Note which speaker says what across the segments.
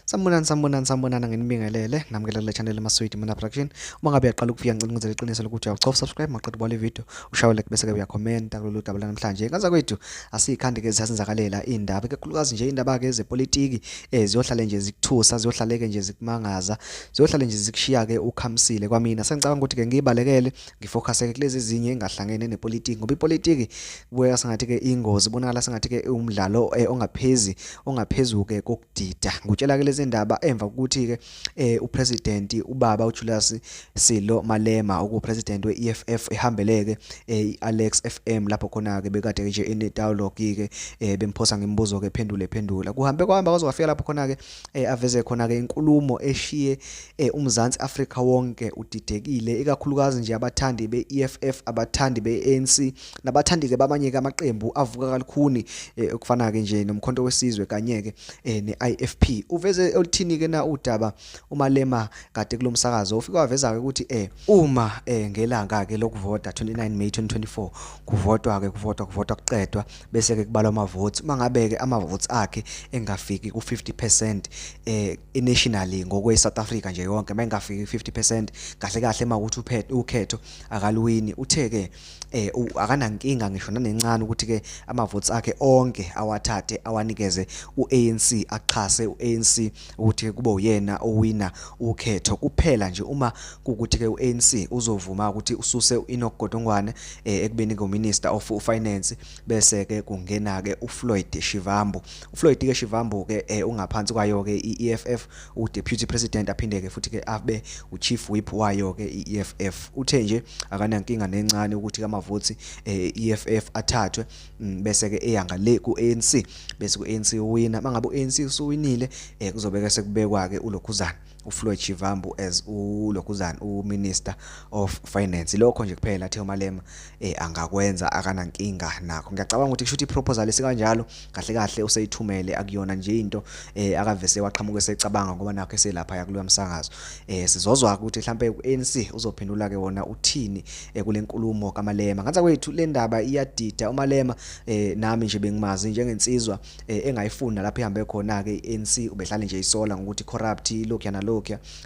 Speaker 1: Sanibonani, sanibonani, sanibonani, nginibingelele namukela kule channel Maswidi Mona Production. Uma ngabe uyaqala ukufika, ngicela ungenzele iqiniso lokuthi uyawuchofa subscribe, maqeda ubale video, ushaye like, bese ke uyakhomenta kulolu daba lanamhlanje. Ngaza kwethu, asiyikhandi ke ziyasenzakalela indaba, ikakhulukazi nje indaba ke zepolitiki, ziyohlale nje zikuthusa, ziyohlale ke nje zikumangaza, ziyohlale nje zikushiya ke ukhamisile. Kwamina sengicabanga ukuthi ke ngibalekele, ngifocus ke kulezi ezinye engahlangene nepolitiki, ngoba ipolitiki kubukeka sengathi ke ingozi, bonakala sengathi ke umdlalo ongaphezi ongaphezu ke kokudida. Ngutshela ke lezi ndaba emva kokuthi ke upresident ubaba uJulius Silo Malema, okupresident we-EFF, ehambeleke iAlex FM, lapho khona ke bekade nje ene dialogue ke, bemphosa ngemibuzo ke, phendule phendula, kuhambe kwahamba kwaze kwafika lapho khona ke aveze khona ke inkulumo eshiye uMzansi Afrika wonke udidekile, ikakhulukazi nje abathandi be-EFF, abathandi be-ANC, nabathandi ke bamanye ke amaqembu avuka kalukhuni, okufana ke nje noMkhonto weSizwe kanye ke ne-IFP. Uveze oluthini ke na udaba uMalema kade kulomsakazo? Ufike waveza ke ukuthi uma ngelanga ke lokuvota, 29 May 2024, kuvotwa ke, kuvotwa, kuvotwa, kuqedwa, bese ke kubalwa ama votes, mangabe ke ama votes akhe engafiki ku 50% nationally, ngokwe South Africa nje yonke, mayingafiki 50% kahle kahle, mawukuthi uphethe ukhetho akaluwini. Uthe ke akanankinga ngisho nanencane ukuthi ke ama votes akhe onke awathathe awanikeze uANC, axhase uANC ukuthi kube uyena owina ukhetho, kuphela nje uma kukuthi ke uANC uzovuma ukuthi ususe uEnoch Godongwane ekubeni ke uMinister of Finance, bese ke kungena ke uFloyd Shivambu. uFloyd ke Shivambu ke ungaphansi kwayo ke iEFF, uDeputy President, aphinde ke futhi ke abe uChief Whip wayo ke iEFF. Uthe nje akanankinga nencane ukuthi amavotes EFF athathwe, bese ke eya ngale ku-ANC, bese ku-ANC uwina. Mangabe u-ANC usuwinile, kuzobeke sekubekwa ke ulokhuzana uFloyd Shivambu as ulokhuzana uMinister of Finance. Lokho nje kuphela athe uMalema angakwenza, akanankinga nakho. Ngiyacabanga ukuthi kusho ukuthi iproposal esikanjalo kahle kahle useyithumele, akuyona nje into akavese waqhamuka esecabanga, ngoba nakho eselapha yakuloya msakazo. Sizozwa ukuthi mhlambe uANC uzophendula ke wona uthini kule nkulumo kaMalema. Ngathi kwethu le ndaba iyadida. uMalema, nami nje bengimazi njengensizwa engayifuni lapho ihambe khona ke iANC, ubehlale nje isola ngokuthi corrupt, lokhu nalokhu,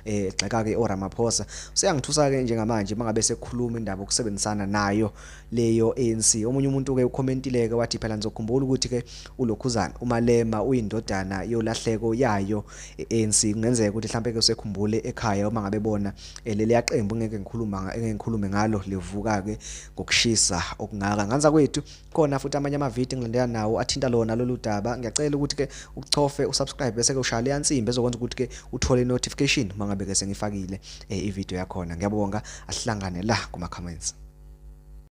Speaker 1: egxeka ke oRamaphosa. Useyangithusa ke njengamanje mangabe sekhuluma indaba okusebenzisana nayo leyo ANC. Omunye umuntu ke ucommentile ke wathi phela nizokhumbula ukuthi ke ulokhuzana uMalema uyindodana yolahleko yayo ANC. Kungenzeka ukuthi mhlambe ke usekhumbule ekhaya uma ngabe bona leli yaqembu ngeke ngikhuluma ngeke ngikhulume ngalo livuka ke ngokushisa okungaka. Nganza kwethu, khona futhi amanye amavidiyo engilandela nawo athinta lona lolu daba. Ngiyacela ukuthi ke uchofe usubscribe, bese ke ushaya leya nsimbi ezokwenza ukuthi ke uthole notification uma ngabe ke sengifakile ivideo yakhona. Ngiyabonga, asihlangane la kuma comments.